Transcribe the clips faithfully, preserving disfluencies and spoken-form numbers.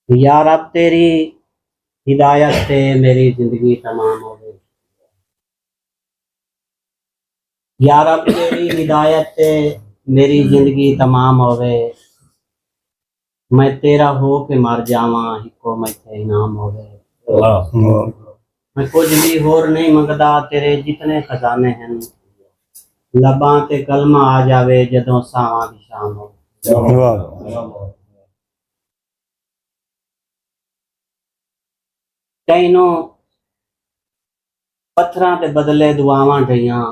یا رب تیری ہدایت تے میری زندگی تمام ہووے۔ یا رب تیری ہدایت تے میری زندگی تمام ہووے۔ میں تیرا ہو کے مر جاواں، ہکو میتھے انعام ہووے۔ میں کجھ وی ہور نہیں منگدا، تیرے جتنے خزانے ہن، لباں تے کلمہ آ جاوے جدوں ساواں دی شام ہووے۔ کہیں نوں پتھراں دے بدلے دعاواں ڈیاں،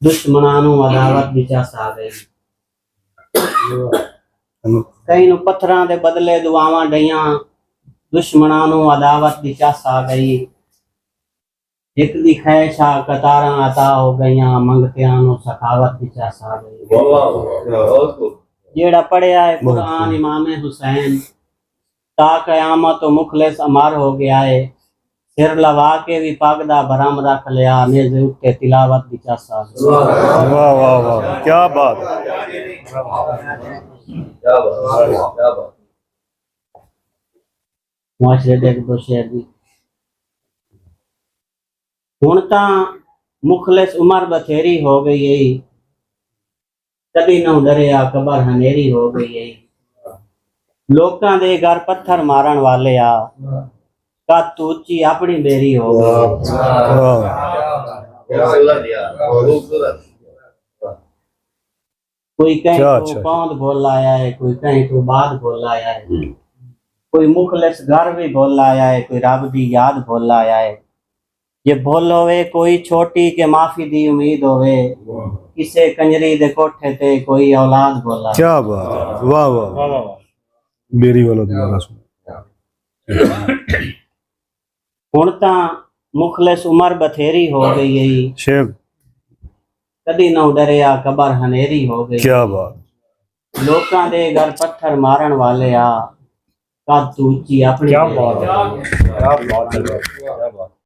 دشمناں نوں عداوت دی چس آ گئی۔ کہیں نوں پتھراں دے بدلے دعاواں ڈیاں، دشمناں نوں عداوت دی چس آ گئی۔ ہک دی خواہش آ قطاراں عطا ہو گئیاں، منگتیاں نوں سخاوت دی چس آ گئی۔ جیڑھا پڑھیا ہے قرآن امام حسین، تا قیامت و مخلص امر ہو گیا ہے۔ سر لوا کے وی پگ دا بھرم رکھ لیا، نیزے اتے تلاوت دی چس آ گئی۔ واہ واہ واہ، کیا بات۔ معاشرے دے ہک دو شعر دی۔ ہن تاں مخلص عمر بتھیری ہو گئی ہے، کدی نہ ڈریا قبر ہنیری ہو گئی ہے۔ لوکاں دے گھر پتھر مارن والے آ، قد توں اچی اپنی بیری ہو گئی۔ کوئی کہیں کوں پوند بھل آیا ہے، کوئی کہیں کوں بعد بھل آیا ہے، کوئی مخلص گھر وی بھل آیا ہے، کوئی رب دی یاد بھل آیا ہے۔ جے بھل ہووے کوئی چھوٹی کہ معافی دی امید ہووے، کسے کنجری دے کوٹھے تے کوئی اولاد بھل آیا۔ کیا بات ہے، واہ واہ۔ میری والا دوبارہ سن۔ ہن تاں مخلص عمر بتھیری ہو گئی ہے، شعر۔ کدی نہ ڈریا قبر ہنیری ہو گئی۔ کیا بات۔ لوکاں دے گھر پتھر مارن والے آ، قد توں اچی اپنی۔ کیا بات ہے، کیا بات ہے، کیا بات۔